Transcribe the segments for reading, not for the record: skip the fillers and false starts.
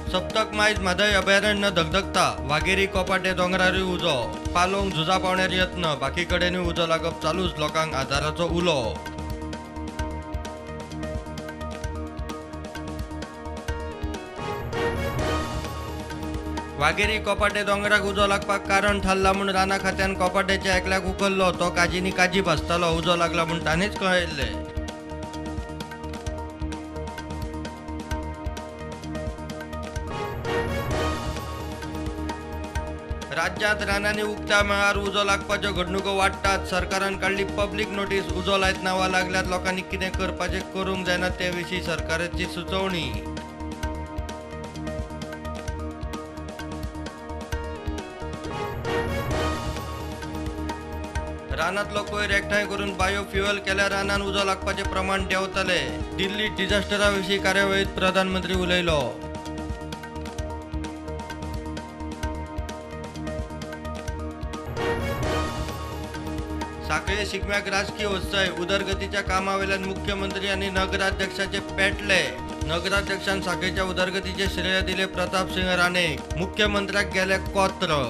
सप्तक मायज म्हादय अभयारण्य धगधगता. वाघेरी कोपाटे दोंगरारूय उजो. पालोवंक झुजा पावण्यार यत्न. बाकी कडेनूय उजो लागप चालूच. लोकांक आदाराचो उलो. वाघेरी कोपाटे दोंगराक उजो लागपाक कारण थारला म्हूण राना खात्यान कोपाटेच्या एकल्याक उखल्लो. तो काजींनी काजी भाजतालो. उजो लागला म्हूण ताणेंच कळयल्लें. राज्यांत रानांनी उक्त्या मळार उजो लागपाच्यो घडणुको वाडटात. सरकारान काडली पब्लीक नोटीस. उजो लायत नांवां लागल्यार लोकांनी कितें करपाचें करूंक जायना ते विशीं सरकाराची सुचोवणी. रानांतलो कोयर एकठांय करून बायोफ्युएल केल्यार रानांत उजो लागपाचें प्रमाण देंवतलें. दिल्ली डिझास्टरा विशीं कार्यावळींत प्रधानमंत्री उलयलो. सांखळे शिगम्याक राजकी उत्सय. उदरगतीच्या कामावेल्यान मुख्यमंत्री आनी नगराध्यक्षाचे पेटले. नगराध्यक्षान सांखळेच्या उदरगतीचे श्रेय दिले प्रतापसिंह राणे. मुख्यमंत्र्याक गेले कोत्र.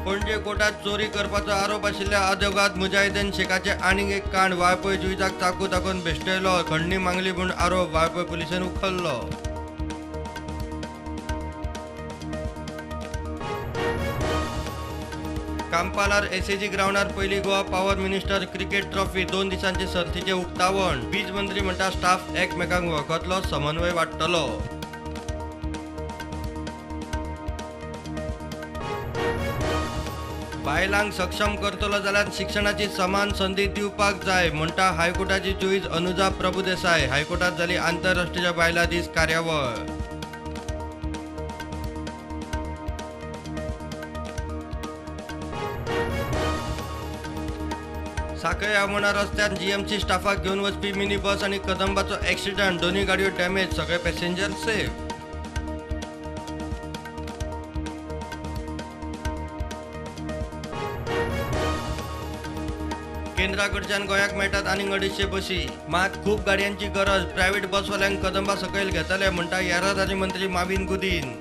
पणजे कोर्टात चोरी करपाचो आरोप आशिल्ल्या अदोगाद मुजाहिदीन शेखाचे आनीक एक कांड. वाळपय जुईजाक चाकू दाखोवन भेश्टयलो. खंडणी मागली म्हूण आरोप. वाळपय पुलिसेन उखल्लो. कांपालार एसएजी ग्रावंडार पयली Goa power minister cricket trophy. 2 दिसांचे सर्तीचें उक्तावण. वीज मंत्री म्हणटा स्टाफ एकमेकांक वळखतलो, समन्वय वाडटलो. बायलांक सक्षम करतलो जाल्यार शिक्षणाची समान संदी दिवपाक जाय म्हणटा हायकोर्टाची जुईज अनुजा प्रभुदेसाय. हायकोर्टात जाली आंतरराष्ट्रीय बायलां दीस कार्यावळ. सांखळे आमोणा रस्त्यार जीएमसी स्टाफाक घेवन वचपी मिनी बस आनी कदंबाचो एक्सिडंट. दोनूय गाडयो डॅमेज. सगळे पॅसेंजर सेफ. केंद्रा कडच्यान गोंयाक मेळटात आनीक 250 बशी. मात खूब गाडयांची गरज. प्रायव्हेट बसवाल्यांक कदंबा सकयल घेतले म्हणटा येरादारी मंत्री माविन गुदीन.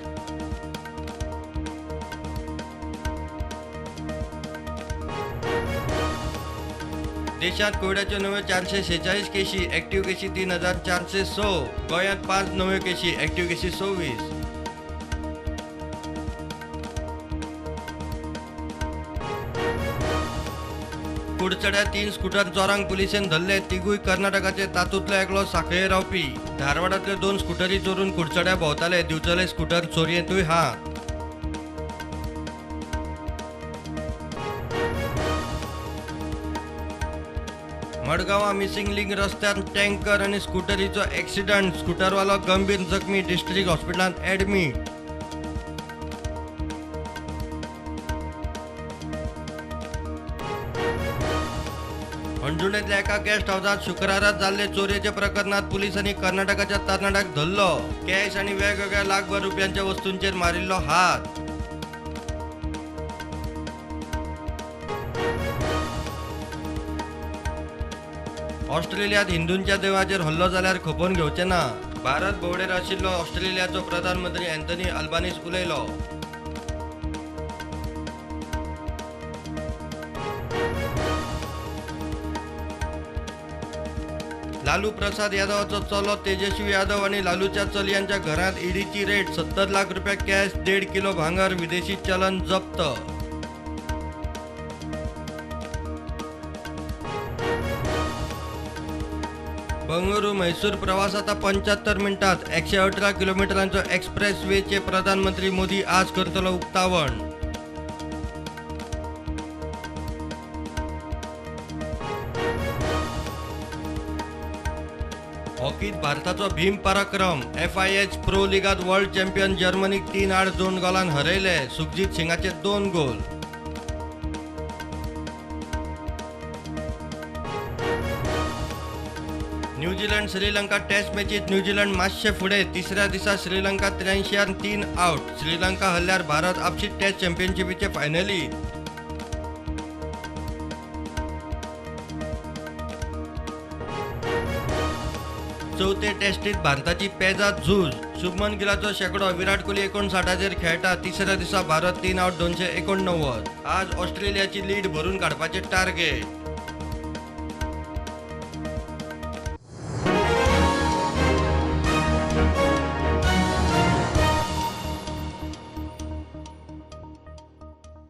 देशात कोविडाच्यो नव्यो 446 केशी. ऍक्टिव्ह केशी 3406. गोंयांत 5 नव्यो केशी. ऍक्टिव्ह केशी 26. कुडचड्यार 3 स्कुटर चोरांक पुलिसेन धरले. तिगूय कर्नाटकाचे. तातूंतलो एकलो सांखळे रावपी. धारवाडांतल्यो 2 स्कुटरी चोरून कुडचड्यार भोंवताले. दिवचले स्कुटर चोरयेंतूय हात. मडगांवां मिसिंग लिंक रस्त्यार टँकर आनी स्कुटरीचो एक्सिडंट. स्कुटरवालो गंभीर जखमी. डिस्ट्रिक्ट हॉस्पिटलांत ऍडमीट. हणजुणेंतल्या एका गेस्ट हावसांत शुक्रारा जाल्ले चोरयेच्या प्रकरणांत पुलिसांनी कर्नाटकाच्या तरणाट्याक धरलो. कॅश आनी वेगवेगळ्या लाखभर रुपयांच्या वस्तूंचेर मारिल्लो हात. ऑस्ट्रेलियांत हिंदूंच्या देवाचेर हल्लो जाल्यार खपोवन घेवचे ना. भारत भोंवडेर आशिल्लो ऑस्ट्रेलियाचो प्रधानमंत्री अँथनी अल्बानीस उलयलो. लालू प्रसाद यादवाचो चलो तेजस्वी यादव आनी लालूच्या चलयांच्या घरांत ईडीची रेड. 70 लाख रुपया कॅश, 1.5 किलो भांगर, विदेशी चलन जप्त. बंगळुरू म्हैसूर प्रवास आता 75 मिनटात. 118 किलोमीटरांचो एक्सप्रेस वेचे प्रधानमंत्री मोदी आज करतलो उक्तावण. हॉकीत भारताचो भीम पराक्रम. FIH pro लिगात वर्ल्ड चॅम्पियन जर्मनीक 3-2 गोलान हरयले. सुखजीत सिंगाचे 2 गोल. न्यूझीलंड श्रीलंका टेस्ट मॅचीत न्यूझीलंड मातशे फुडें. तिसऱ्या दिसा श्रीलंका 83-3 आउट. श्रीलंका हरल्यार भारत आपशी टेस्ट चॅम्पियनशिपीचे फायनलीत. चवथे टेस्टीत भारताची पेजाद झूज. शुभमन गिलाचो शेंकडो, विराट कोहली 59चेर खेळटा. तिसऱ्या दिसा भारत 3 आवट 289. आज ऑस्ट्रेलियाची लीड भरून काडपाचे टार्गेट.